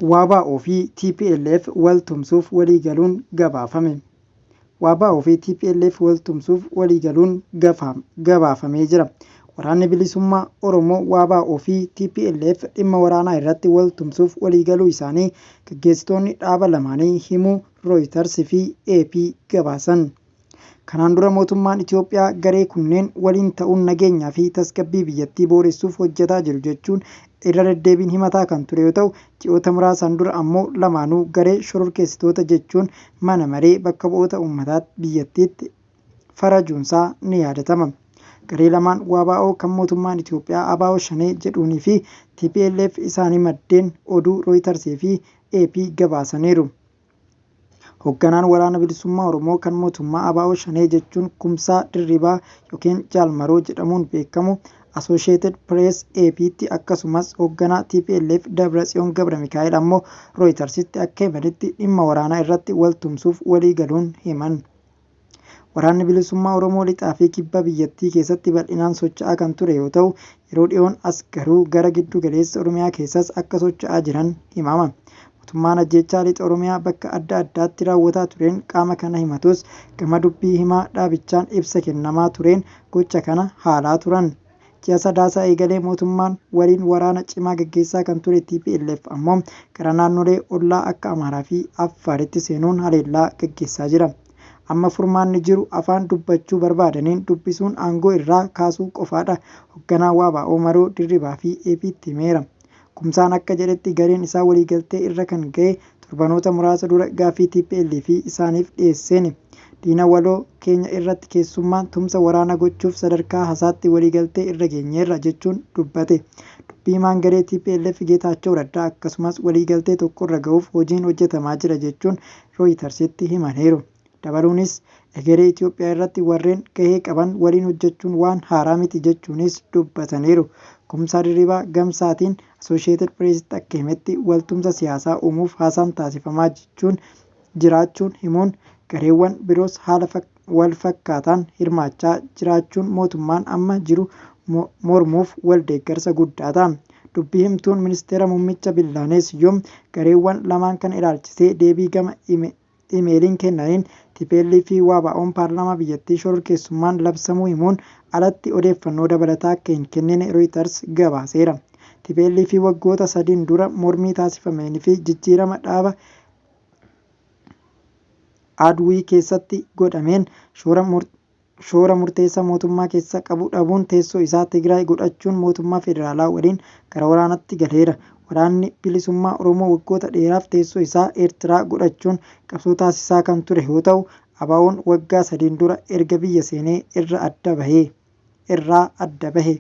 WBO fi tplf wal tumsuuf walii galuun gabaafame. WBO fi tplf wal tumsuuf walii galuun gabaafamee jira. Waraanni Bilisummaa Oromoo WBO fi tplf dhimma waraanaa irratti wal tumsuuf walii galuu isaanii gaggeessitoonni dhaaba lamaanii himuu Rooyitars fi AP gabaasan. Kanaan dura mootummaan Itoophiyaa garee kunneen waliin ta'uun nageenyaa fi tasgabbii biyyattii booressuuf hojjetaa jiru jechuun irra deddeebiin himataa kan ture yoo ta'u, ji'oota muraasaan dura ammoo lamaanuu garee shororkeessitoota jechuun mana maree bakka bu'oota uummataa biyyattiitti farajuunsaa ni yaadatama. Garee lamaan WBO kan mootummaan Itoophiyaa ABO Shanee jedhuunii fi tplf isaanii maddeen oduu Rooyitars fi AP gabaasaniiru. Hogganaan Waraana Bilisummaa Oromoo kan mootummaa ABO Shanee jechuun Kumsaa Dirribaa ykn Jaal Maroo jedhamuun beekamu Associated Press, AP'tti akkasumas hogganaa tplf Dabratsiyoon Gabramikaa'el ammoo Rooyitarsitti akka himanitti dhimma waraanaa irratti wal tumsuuf walii galuun himan. Waraanni Bilisummaa Oromoo Lixaa fi Kibba biyyattii keessatti bal'inaan socho'aa kan ture yoo ta'u, yeroo dhiyoon as garuu gara giddu galeessa Oromiyaa keessas akka socho'aa jiran himama. Mootummaan ajjeechaa Lixa Oromiyaa bakka adda addaatti raawwataa tureen qaama kana himatus, gama dubbii himaa dhaabichaan ibsa kennamaa tureen gocha kana haalaa turan. Ji'a Sadaasaa eegalee mootummaan waliin waraana cimaa gaggeessaa kan ture tplf ammoo gara naannolee ollaa akka Amaaraa fi Affaaritti seenuun haleellaa gaggeessaa jira. Amma furmaanni jiru afaan dubbachuu barbaadaniin dubbisuun aangoo irraa kaasuu qofaadha hogganaa WBO Maroo Dirribaa fi AP'tti himeera. Kumsaan akka jedhetti gareen isaa waliigaltee irra kan gahe torbanoota muraasa dura gaaffii tplf isaaniif dhiyeesseeni. Diina waloo keenya irratti keessummaan tumsa waraana gochuuf sadarkaa hasaatti waliigaltee irra geenyeerra jechuun dubbate. Dubbi himaan garee tplf Geetaachaw Raddaa akkasumas waliigaltee tokkorra gahuuf hojiin hojjetamaa jira jechuun Rooyitarsitti himaniiru. Dabaluunis, egeree Itoophiyaa irratti warreen gahee qaban waliin hojjechuun waan haaraa miti jechuunis dubbataniiru. Kumsaa Dirribaa gamsaatiin Asoosheetid Pireesitti akka himetti, wal tumsa siyaasaa uumuuf haasaan taasifamaa jechuun jiraachuun himuun, gareewwan biroos haala wal fakkaataan hirmaachaa jiraachuun mootummaan amma jiru mormuuf wal deeggarsa guddaa ta'a. Dubbii himtuun Ministeera Muummicha Billaanee Siyyum gareewwan lamaan kana ilaalchisee deebii gama imeeliin kennaniin tplf fi WBOn paarlaamaa biyyattii shororkeessummaan labsamuu himuun alatti odeeffannoo dabalataa akka hin kennine Rooyitars gabaaseera. Tplf waggoota sadiin dura mormii taasifameen fi jijjiirama dhaaba Adwui keessatti godhameen shoora shoora murteessaa mootummaa keessa qabu dhabuun teessoo isaa Tigraay godhachuun mootummaa federaalaa waliin gara waraanaatti galeera. Waraanni Bilisummaa Oromoo waggoota dheeraaf teessoo isaa Eertiraa godhachuun qabsoo taasisaa kan ture yoo ta'u, ABOn waggaa sadiin dura erga biyya seenee irra adda bahe. irraa adda bahe.